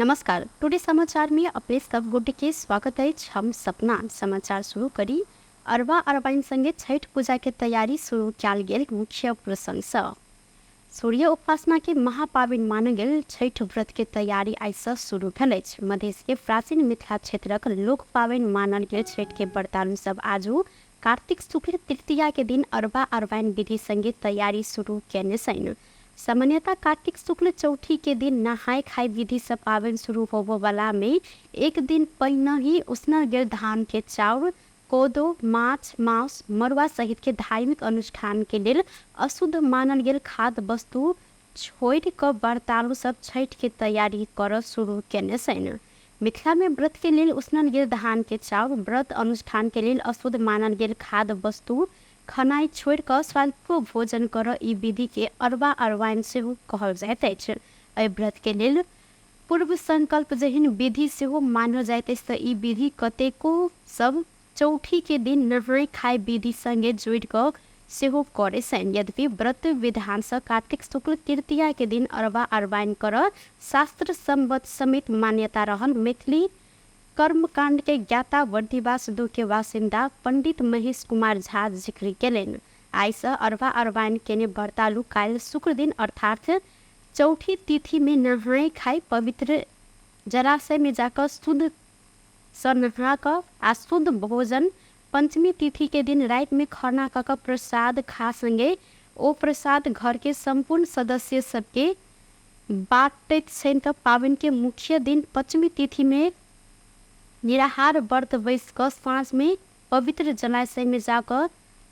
नमस्कार, टुडे समाचार में अपने सब गोटे के स्वागत अछि। हम सपना समाचार शुरू करी अरबा अरबाइन संगे छठि पूजा के तैयारी शुरू कयल गेल मुख्य प्रसंग सँ। सूर्य उपासना के महापाबनि मानल गेल छठि व्रत के तैयारी आइ सँ शुरू भेल अछि। मधेश के प्राचीन मिथिला क्षेत्रक लोक पाबनि मानल गेल छठि के व्रतालु सब आजु कार्तिक शुक्ल तृतीया के दिन अरबा अरबाइन विधि संगे तैयारी शुरू केने छनि। सामान्यतः कार्तिक शुक्ल चौठी के दिन नहाय खाय विधि सँ पाबनि शुरू होबय वाला में एक दिन पहिनहि उसनल गेल धान के चाउर, कोदो, माछ, माउस, मरुआ सहित के धार्मिक अनुष्ठान के लेल अशुद्ध मानल गेल खाद्य वस्तु छोड़ि कऽ व्रतालु सब छठि के तैयारी करऽ शुरू केने छनि। मिथिला में व्रत के लेल उसनल गेल धान के चाउर, व्रत अनुष्ठान के लेल अशुद्ध मानल गेल खाद्य वस्तु खनाइ छोड़ि कऽ स्वल्पो भोजन करऽ ई विधि के अरबा अरबाइन सेहो कहल जाइत अछि। एहि व्रत के लेल पूर्व संकल्प जेहन विधि सेहो मानल जाइत अछि तऽ ई विधि कतेको सब चौठी के दिन नहाय खाय विधि संगे जोड़ि कऽ सेहो करै छनि। यद्यपि व्रत विधान सँ कार्तिक शुक्ल तृतीया के दिन अरबा अरबाइन करऽ शास्त्र सम्मत समेत मान्यता रहल मैथिली कर्मकांड के ज्ञाता बर्दिवास 2 के वासिन्दा पंडित महेश कुमार झा जिक्र केलनि। आइ सँ अरबा अरबाइन केने व्रतालु काल्हि शुक्रदिन अर्थात चौठी तिथि मे नहाय खाय पवित्र जलाशय मे जा कऽ शुद्ध सँ नहा कऽ आ शुद्ध भोजन पंचमी तिथि के दिन राति मे खरना कऽ कऽ प्रसाद खा संगे ओ प्रसाद घर के सम्पूर्ण सदस्य सबके बाँटैत छनि तऽ पाबनि के मुख्य दिन पञ्चमी तिथि मे निराहार व्रत बैस कऽ साँझ मे पवित्र जलाशय मे जा कऽ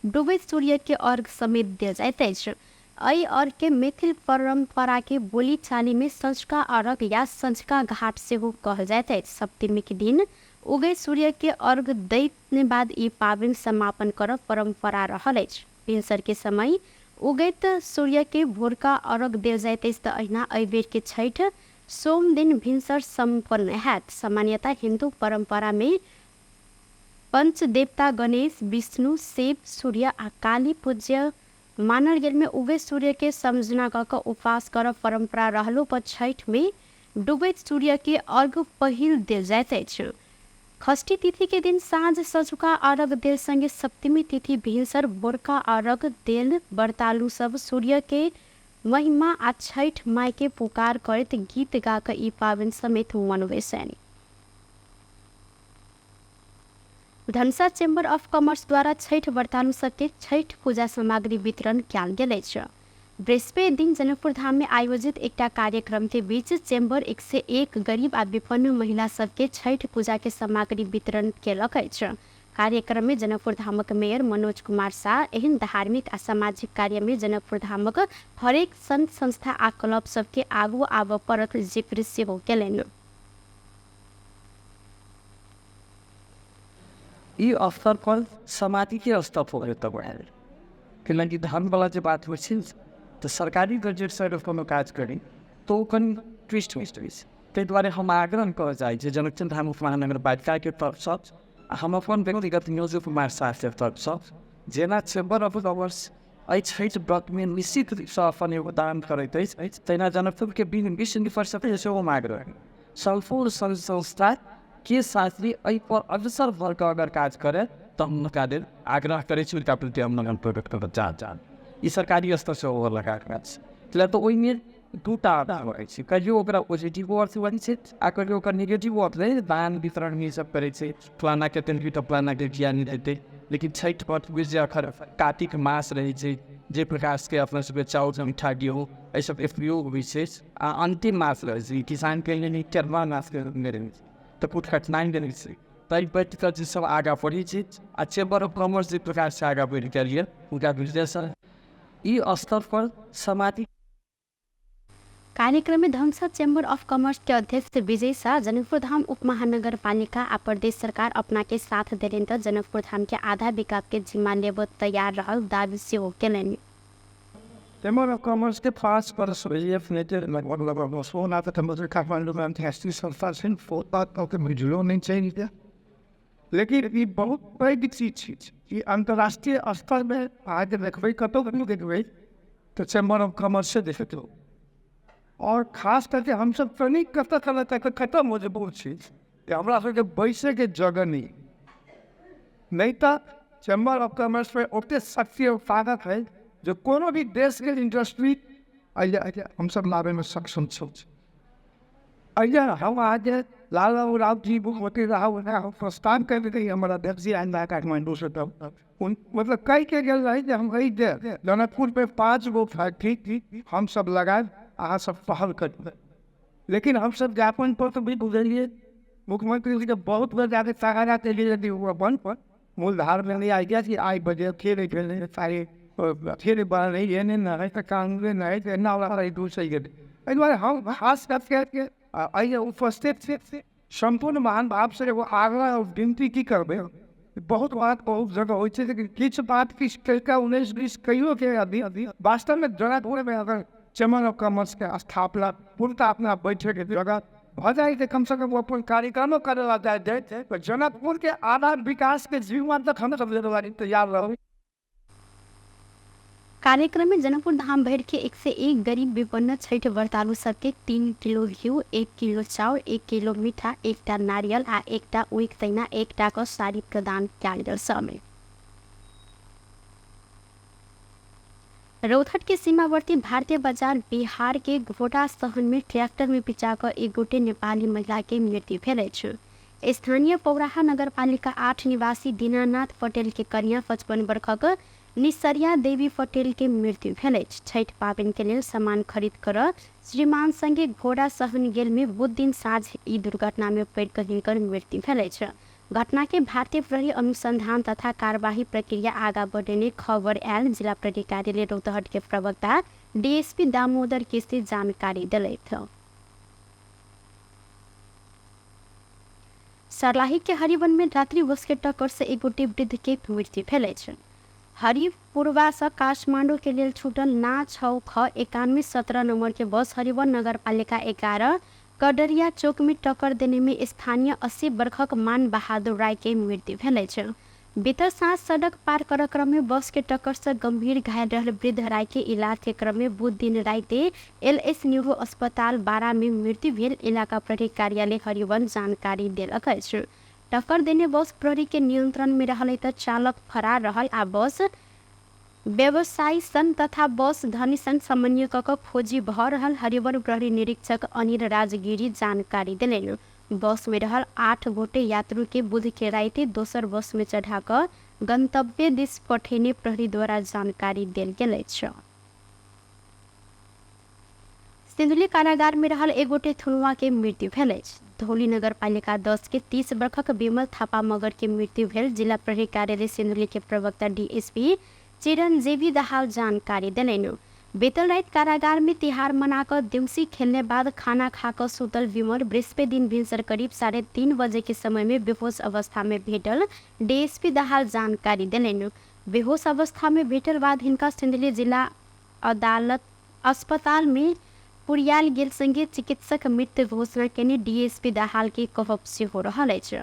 डूबैत सूर्य के अर्घ समेत देल जाइत अछि। एहि अर्घ के मैथिल परंपरा के बोली-चाली मे सँझुका अर्घ या सँझुका घाट सेहो कहल जाइत अछि। सप्तमी के दिन उगैत सूर्य के अर्घ दैत बाद ई पाबनि समापन करब परंपरा रहल अछि। भिनसर के समय उगैत सूर्य के भोरका अर्घ देल जाइत अछि तऽ अहिना एहि बेर के छठि सोम दिन भिनसर सम्पन्न हैत। सामान्यतः हिन्दू परंपरा मे पंचदेवता गणेश, विष्णु, शिव, सूर्य आ काली पूज्य मानल गेल मे उगैत सूर्य के समझना कऽ कऽ उपवास करब परंपरा रहलो पर छठि मे डूबैत सूर्य के अर्घ पहिल देल जाइत अछि। षष्ठी तिथि के दिन साँझ सँझुका अर्घ देल संगे सप्तमी तिथि भिनसर भोरका अर्घ देल व्रतालु सब सूर्य के महिमा आ छठि माय के पुकार करैत गीत गा कऽ ई पाबनि समेत मनबै छनि। धनुषा चैम्बर ऑफ कॉमर्स द्वारा छठि व्रतालु सबके छठि पूजा सामग्री वितरण कयल गेल अछि। बृहस्पति दिन जनकपुर धाम में आयोजित एकटा कार्यक्रम के बीच चैम्बर 101 गरीब आ विपन्न महिला सबके छठि पूजा के सामग्री वितरण केलक अछि। कार्यक्रम में जनकपुर धामक मेयर मनोज कुमार साह एहन धार्मिक आ सामाजिक कार्य में जनकपुर धामक हरेक संघ संस्था आ क्लब सबके आगू आबय पड़त जिक्र सेहो केलनि। ई स्तर पर समाजिके स्तर पर एतऽ बढ़ायल कैलाकि धर्मवला जे बात होइ छै तऽ सरकारी बजटसँ अगर कोनो काज करी तऽ ओ कनि ट्विस्ट होइत अछि ताहि दुआरे हम आग्रह करऽ चाहै छी जनकपुर धाम उपमहानगरपालिकाके तरफसँ आ हम अपन व्यक्तिगत नियोजक कुमार साहके तरफसँ जेना चेम्बर ऑफ कॉमर्स एहि छठि व्रतमे निश्चित रूपसँ अपन योगदान करैत अछि तहिना जनकपुरके विश्व परिषदके सेहो हम आग्रह सम्पूर्ण संघ संस्थाके साथ भी एहिपर अग्रसर भऽ कऽ अगर काज करय तऽ हम हुनका लेल आग्रह करै छी, हुनका प्रति हम नमन प्रकट करऽ चाहब। ई सरकारी स्तरसँ होबऽवला काज छै, किएक तऽ ओहिमे दूटा अर्थ रहै छै, कहियो ओकरा पॉजिटिवो अर्थ बनै छै आ कहियो ओकर नेगेटिवो अर्थ रहै छै। दान वितरण ई सब करै छै, फलानाके देलकै तऽ फलानाके किया नहि देतै। लेकिन छठि व्रत जे अखन कातिक मास रहै छै, जाहि प्रकारके अपना सबके चाउर मिठा गेहूँ एहि सबके प्रयोग होइ छै आ अन्तिम मास रहै छै, किसानके लेल ई चरमा मासके रूपमे रहै छै तऽ किछु कठिनाइ रहै छै। ताहि बातके जे सब आगाँ बढ़ै छै आ चैम्बर ऑफ कॉमर्स जाहि प्रकारसँ आगाँ बढ़ि गेल यऽ हुनका बिजनेस ई स्तर पर सामाजिक कार्यक्रम में धनुषा चैम्बर ऑफ कॉमर्स के अध्यक्ष विजय शाह जनकपुर धाम उप महानगरपालिका आ प्रदेश सरकार अपना के साथ देलनि तऽ जनकपुर धाम के आधा विकास के जिम्मा लेबऽ तैयार रहल दावी सेहो केलनि। चैम्बर ऑफ कॉमर्स के 5 वर्ष होइए, लगभग लगभग 16 काठमाडौँमे अन्तर्राष्ट्रीय संस्था छै, बुझलो नहि छै, लेकिन ई बहुत पैघ चीज छी। ई अन्तर्राष्ट्रीय स्तरमे अहाँके देखबै, कतहु कतहु देखबै तऽ चैम्बर ऑफ कॉमर्से देखतौ। आओर खास करके हमसब कनि कतऽ कतऽ तक कतऽ मजबूर छी जे हमरा सबके बैसैके जगह नहि, नहि तऽ चैम्बर ऑफ कॉमर्समे ओतेक शक्ति आओर ताकत है जे कोनो भी देशके इंडस्ट्री हमसब लाबैमे सक्षम छी। एहिजा हम अहाँके लाल बाबू राउत जी मुख्यमंत्री रहा, हम प्रस्ताव कयने रही हमर अध्यक्ष जी आयल रहै काठमाण्डूसँ, तब मतलब कहिके गेल रही जे हम एहि जे जनकपुरमे 5 गो फैक्ट्री हमसब लगायब, अहाँ सब पहल करू। लेकिन हमसब ज्ञापन पत्र भी बुझलियै, मुख्यमंत्री जीके बहुत बेर जाके सहारा केलियै, यदि ओ अपन मूलधारमे नहि आबि जायत कि आइ बजे अथिए नहि भेलै, सारे अथिए नहि बनल रहै, एहने नहि हइ तऽ कानूने नहि हइ तऽ एना वाला दूर चलि गेलै। एहि दुआरे हम खास करके एहि उपस्थित सम्पूर्ण महानुभावसँ एगो आग्रह आओर विनती की करबै, बहुत बात बहुत जगह होइ छै, लेकिन किछु बात किछु कहिके 19-20 कहियोके अभी वास्तवमे जनकपुरमे अगर चैम्बर ऑफ कॉमर्सके स्थापना पूर्णतः अपना बैठैके जगह भऽ जाइ तऽ कमसँ कम ओ अपन कार्यक्रमो करै लए जाइ तऽ जनकपुरके आधा विकासके जिम्मा तक हमसब लेबै तैयार रहबै। कार्यक्रम में जनकपुर धाम भर के 101 गरीब विपन्न छठ व्रतालु सबके 3 किलो घिउ, 1 किलो चाउर, 1 किलो मीठा, 1टा नारियल आ 1टा उइख तहिना 1टा क साड़ी प्रदान कयल गेल। समय रौतहट के सीमावर्ती भारतीय बाजार बिहार के घोड़ा सहन में ट्रैक्टर में पिचा कऽ एक गोटे नेपाली महिला के मृत्यु भेल अछि। स्थानीय पौराहा नगरपालिका 8 निवासी दीनानाथ पटेल के कन्या 55 वर्षक निसरिया देवी पटेल के मृत्यु भेल अछि। छठि पाबनि के लेल सामान खरीद कर श्रीमान संगे घोड़ा सहन गेल में बुध दिन साँझ ई दुर्घटना में पड़ि कऽ हिनकर मृत्यु भेल अछि। घटना के भारतीय प्रहरी अनुसंधान तथा कार्यवाही प्रक्रिया आगा बढ़ेने खबर आयल जिला प्रहरी कार्यालय रौतहट के प्रवक्ता डीएसपी दामोदर केसी जानकारी दिलथि। सर्लाही के हरिवन में रात्रि बस के टक्कर से एक गोटे वृद्ध के मृत्यु भेल अछि। हरिपुरवा से काठमांडू के लेल छूटल ना 6 ख 91 17 नंबर के बस हरिवन नगरपालिका 11 कडरिया चौक में टक्कर देने में स्थानीय 80 वर्षक मान बहादुर राय के मृत्यु भेल अछि। बीतल साँझ सड़क पार कर क्रम में बस के टक्कर से गंभीर घायल रहल वृद्ध राय के इलाज के क्रम में बुध दिन राति एलएस न्यूरो अस्पताल 12 में मृत्यु भेल इलाका प्रहरी कार्यालय हरिवन जानकारी देलक अछि। टक्कर देने बस प्रहरी के नियंत्रण में रहल तऽ चालक फरार रहल आ बस व्यवसायी संघ तथा बस धनी संघ समन्वय कऽ खोजी भऽ रहल हरिवन प्रहरी निरीक्षक अनिल राजगिरी जानकारी देलनि। बस में रहल 8 गोटे यात्रु के बुध के राति दोसर बस में चढ़ा कऽ गंतव्य दिस पठेने प्रहरी द्वारा जानकारी देल गेल अछि। सिन्धुली कारागार में रहल एक गोटे थुनुआ के मृत्यु भेल अछि। धौली नगरपालिका 10 के 30 वर्षक विमल थापा मगर के मृत्यु भेल जिला प्रहरी कार्यालय सिन्धुली के प्रवक्ता डीएसपी चिरंजीवी दाहाल जानकारी देलनि। बीतल राति कारागार में तिहार मनाकर देउसी खेलने बाद खाना खाकर सुतल विमल बृहस्पति दिन भिनसर करीब 3:30 बजे के समय में बेहोश अवस्था में भेटल डीएसपी दाहाल जानकारी देलनि। बेहोश अवस्था में भेटल बाद हिनका सिन्धुली जिला अदालत अस्पताल में पुरियाल गेल संगे चिकित्सक मृत्यु घोषणा केने डीएसपी दाहाल के कहब सेहो रहल अछि।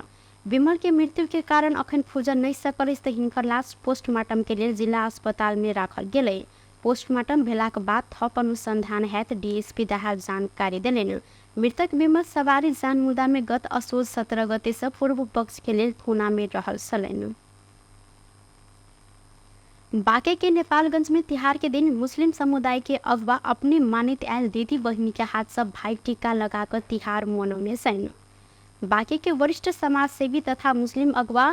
विमल के मृत्यु के कारण अखन खुजल नहि सकल अछि तऽ हिनकर लाश पोस्टमार्टम के लेल जिला अस्पताल में राखल गेलै। पोस्टमार्टम भेलाक बाद थप अनुसंधान हैत डीएसपी दाहाल जानकारी देलनि। मृतक विमल सवारी जान मुद्दा में गत असोज 17 गते से पूर्व पक्ष के लेल थुना में रहल छलनि। बांके के नेपालगंज में तिहार के दिन मुस्लिम समुदाय के अगुवा अपने मानित आयल दीदी बहिनी के हाथ से भाई टीका लगाकर तिहार मनौने छनि। बांके के वरिष्ठ समाजसेवी तथा मुस्लिम अगुवा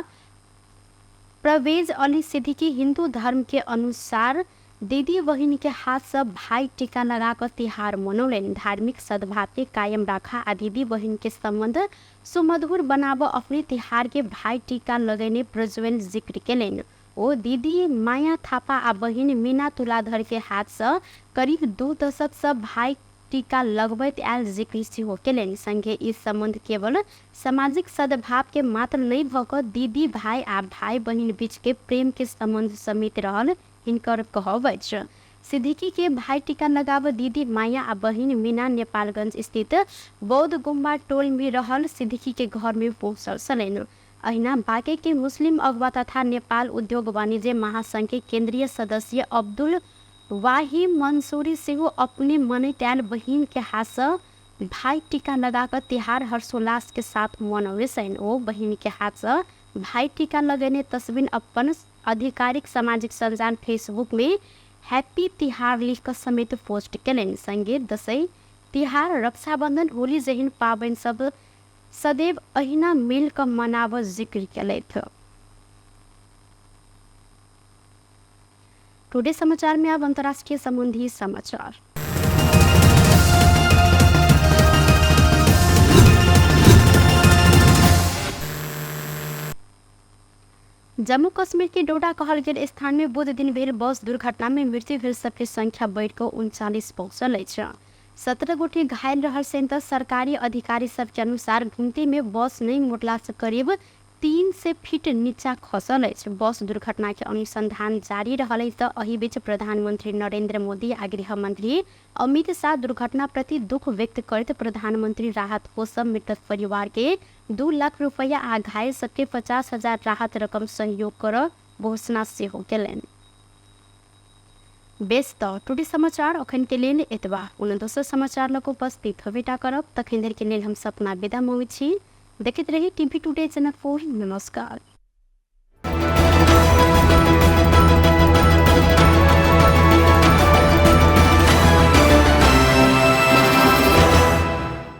परवेज अली सिद्दीकी हिंदू धर्म के अनुसार दीदी बहिनी के हाथ से भाई टीका लगाकर तिहार मनौलनि। धार्मिक सद्भाव के कायम राखा आ दीदी बहिन के संबंध सुमधुर बनाब अपने तिहार के भाई टीका लगेने प्रज्वल जिक्र केलनि। ओ दीदी माया थापा आ बहिन मीना तुलाधर के हाथ से करीब 2 दशक से भाई टीका लगबैत आयल जिक्र सेहो केलनि। संगे ई संबंध केवल सामाजिक सद्भाव के मात्र नहि भऽ कऽ दीदी भाई आ भाई बहिन बीच के प्रेम के संबंध समेत रहल हिनकर कहब अछि। सिद्दीकी के भाई टीका लगाब दीदी माया आ बहिन मीना नेपालगंज स्थित बौद्ध गुम्बा टोल में रहल सिद्दीकी के घर में पहुँचल छलनि। अहिना बाँके के मुस्लिम अगुवा तथा नेपाल उद्योग वाणिज्य महासंघ के केंद्रीय सदस्य अब्दुल वाही मंसूरी सेहो अपने मनैत आयल बहिन के हाथ सँ भाई टीका लगा कऽ तिहार हर्षोल्लास के साथ मनौने छनि। ओ बहिन के हाथ सँ भाई टीका लगेने तस्वीर अपन आधिकारिक सामाजिक सञ्जाल फेसबुक में हैप्पी तिहार लिख कऽ समेत पोस्ट केलनि। संगे दसैँ, तिहार, रक्षाबंधन, होली जेहन पाबनि सब सदैव अहिना मिल कऽ मनाबऽ जिक्र केलथि। टुडे समाचार में अब अंतर्राष्ट्रीय संबंधी समाचार। जम्मू कश्मीर के डोडा कहल गेल स्थान में बुध दिन भेल बस दुर्घटना में मृत्यु भेल सबके संख्या बढ़ि कऽ 39 पहुँचल अछि। 17 गोटे घायल रहल छनि तऽ सरकारी अधिकारी सबके अनुसार घुमती में बस नहि मुड़ला से करीब 300 फीट नीचा खसल अछि। बस दुर्घटना के अनुसंधान जारी रहल अछि तऽ एहि बीच प्रधानमंत्री नरेंद्र मोदी आ गृह मंत्री अमित शाह दुर्घटना प्रति दुख व्यक्त करैत प्रधानमंत्री राहत कोष सँ मृतक परिवार के 2 लाख रुपैया आ घायल सबके 50,000 राहत रकम सहयोग करऽ घोषणा सेहो केलनि। बेस तऽ टुडे समाचार अखन के लेल एतबा। पुनः दोसर समाचार लऽ कऽ उपस्थित होबेटा करब। तखन धरि के लेल हम सपना विदा मांगैत छी। देखैत रही टीवी टुडे जनकपुर। नमस्कार।